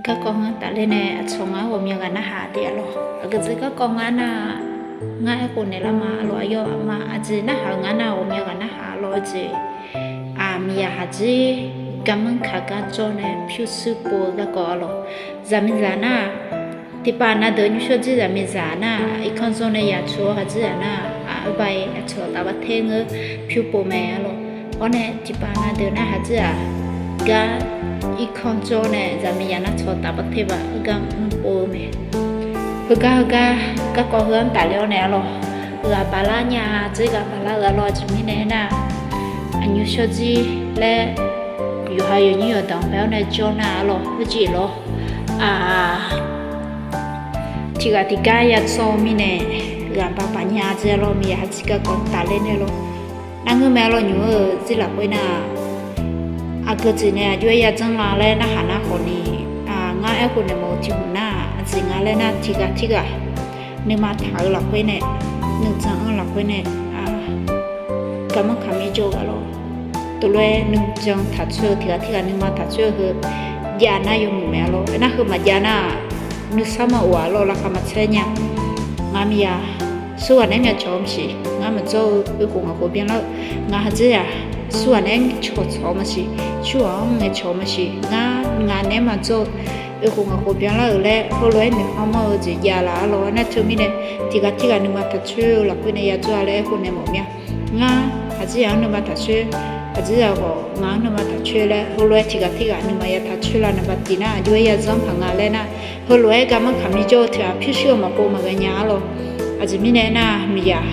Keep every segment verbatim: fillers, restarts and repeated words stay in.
Garkawv heu-anr tafler nae aqcawq ngar ghawqmya ghaq narhaq taef-a lawq. Aqgeujeq garkawv ngar nar, ngar aerkhof naeqlar ma lawq. Aqyawf aqma aqjeq narhaq-eu ngar nar ghawqmya ghaq narhaq lawq-eu jeq, aqmiqyaq haqjir garmanr kaq gar jawr nae pyurshuir pov-eu garkawv-a lawq. Zaqmiqzaq nar-aq, tiqpav nav deuq nymrshawr jir zaqmiqzaq nar-aq, irkanr jawr nae yaq tsoeq-awr haqjir-aq nar-aq, arbav-iq aqcawq taf bar ter ngeur pyur pov mae-a lawq. Awr nae tiqpav nav deuq nar haqjir-aq, gar irkanr jawr nae zaqmiqzaq nar aqcawq taf bar ter baq gar mr pov-eu mae. Heugar heugar garkawv heu-anr tafler-awr nae-a lawq, ghaq baqlar nya-a, dzer ghaq baqlar-eu-a lawq. Aqjeq mirnae aernar, aqnymrshawr jir laer yawqha yawnyir yawqdanq bae-awr nae jawr nar-a lawq, khoerjeq lawr. Aq, tiqghaq tiqgar ya tsawr-eu mirnae, ghaq baq baq nya dzer-a lawr. Miqyaq haqjir garkawv tafler nae lawr. Nar ngeur mae-a lawq, nymq-eu zir lafkhoer nar-aq, aqgeujeq nae aqjox-aer ya janr la laer narhaq nar khawfni, ngar aerkhof naeq mawf-eu tiq hmq nar-aq, aqjeq nga laer nar tiqghaq tirghaq nuima taq-eu lafkhoer nae, nuijan-anr lafkhoer nae, garmanr kaq mir jawr-eu ghaq lawr. Teulof-aer nuijan taq coer-eu tiqghaq tirghaq nuima taq coer-eu heu jav nar yawmuiq mae-a lawr. Aernar heu maqjav nar-aq, nuisar ma of-a lawr, laqkhaq maqtser nya. Ngar miqyaq, surghaq naeq-aer myavcawq-eu maqsiq, ngar maqjawr-eu oekhof ngaq khof byanlar-eu, ngaq haqjir-aq, surghaq naeq-aer cawqcawq-eu maqsiq, surghaq-anr ngaeqcawq-eu maqsiq, ngar ngaq naeq-aer maqjawr-eu oekhof ngaq khof byanlar-euq laer heulof-aer noeqkhanr manr-eu jeq jav laf-a lawr. Nar teumirnae, tiqghaq tirghaq nuima taq coer-eu lafkhoer nae ya jawr-a laer aerkhof naeq mawf mir-a. Ngar haqjir-aq-anr nuima taq coer, haqjir-aq ghawq ngaq-anr nuima taq coer laer heulof-aer tiqghaq tirghaq nuima ya taq coer la naqba tiq nar aqjox-aer ya zanr paq nga laer nar, heulof-aer garmanr kaq mir jawr-eu teu-aq pyurshuir-eu maqpov maqghae nya-a lawq. Aqjeq mirnae aernar, miqyaq,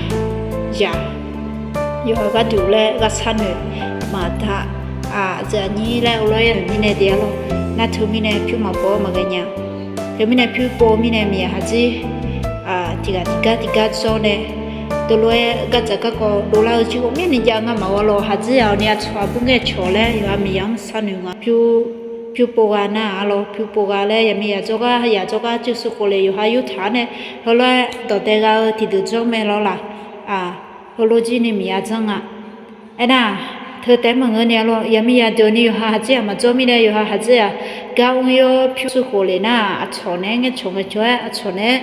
yaq, yawqha gharduq laer ghar sharnoeq maqda, aqjeq aqnyir laer heulof-aer yanoeq mirnae de-a lawq. Nar teumirnae pyur maqpov-awr maqghae nya. Teumirnae pyur pov-eu mirnae miqyaq haqjir tiqghaq tiqgar tiqgar jawr nae, teulof-aer gardzaq garkawv dovlar-eu jir ghawqmyanr ni jav ngamaf-a lawq. Haqjir-aq ni aqcawq-aq bur ngaer cawq laer yawqha miqyaq-anr sharnoeq nga. Pyur pov gha nar-a lawq, pyur pov gha laer yaqmiqyaq jawrgar yaq jawrgar curshuir khof le yawqha yurtaq-anr nae heulof-aer dawqdae gha-eu tiqdeuq jawr mae lawr laq. Heulof jir ni miqyaq janr nga. Aernar, teu taef-aer maqngeur ni-a lawq, yaqmiqyaq deuq ni yawqha haqjir-aq maqjawr mirnae yawqha haqjir-aq gar mr-awr pyurshuir khof le nar-aq, aqcawq naeq-aer ngaer cawq ngae cawq-aer aqcawq naeq-aer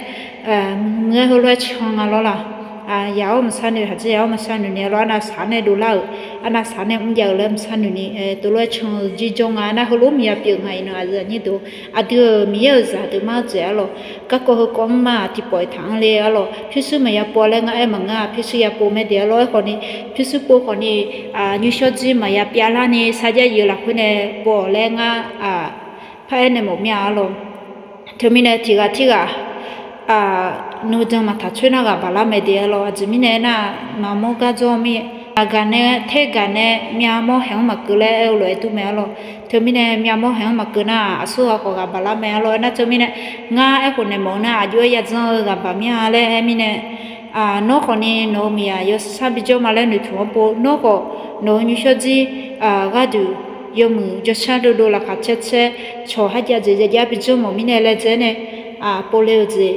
muiq-aer heulof-aer can nga lawr laq. Yaq-awr maqsar noeq, haqjir yaq-awr maqsar noeq ni-a lawr, arnavsaq nae dovlar-euq, arnavsaq nae mrjav-euq laer maqsar noeq ni, teulof-aer can-eu jir jawr nga. Nar heulof miqyaq pyeuf nga iqnan aqyuif aqnyir deuq, aqdui-euq Miqyaer-euq zaqdeuq mar-eu jeq-a lawq. Garkawv heukawv mr ma tiqpawf-iq taq-anr le-a lawq. Pyurshuir maqya pov laer ngar aer maqngeur-aq, pyurshuir ya pov mae de-a lawq. Aerkhawf ni, pyurshuir pov khawf ni, nymrshawr jir maqya pyavlar ni sarjax yif-eu lafkhoer nae pov-awq laer ngar par-aer nae mawf mir-a lawq. Teumirnae tiqghaq tirghaq nuijan maqtaq coer nar ghaq baqlar mae de-a lawq. Aqjeq mirnae aernar, maqmawr gar jawr mir, aqgaq nae ter gaq nae myavmawr haeq-anr maqkeuv laer aer-eu lof-aer dur mae-a lawq. Teumirnae myavmawr haeq-anr maqkeuv nar-aq, aqsur ghaq khawf ghaq baqlar mae-a lawq. Aernar teumirnae, ngar aerkhof naeq mawf-eu nar aqjox-aer ya janr-eu ghaq baq mir-a laer aer mirnae, nawr khawf ni nawq-euq miqyaq yawshar bijawr ma laer noeqtmq-anr pov. Nawr khawf nawq-euq nymrshawr jir gharduq yawmuiq jawrshar dovdov laqkhaq caer caer, cawq kharjav jeq jav jav bijawr mawf mirnae laedzae nae pov le-eu jeq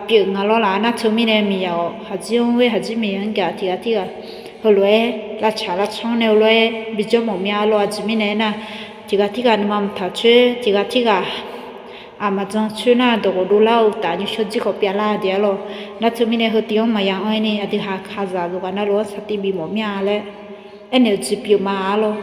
pyeuf nga lawr laq. Nar teumirnae miqyaq-awq, haqjir-anr ghoer haqjir miqyaq-anr gaq tiqghaq tirghaq heulof-aer lavtsaq lavtsanr nae heulof-aer bijawr mawf mir-a lawq. Aqjeq mirnae aernar, tiqghaq tirghaq nuima maqtaq coer, tiqghaq tirghaq maqjan coer nar, dawqghof dovlar-eu uqtaf nymrshawr jir khawf pyavlar de-a lawq. Nar teumirnae heu tiv-anr maqya anr-aer ni aqdui ha kazaq zaqghaq navluf-anr saqtiv bif mawf mir-a laer aernaeq-eu jeq pyeuf ma-a lawq.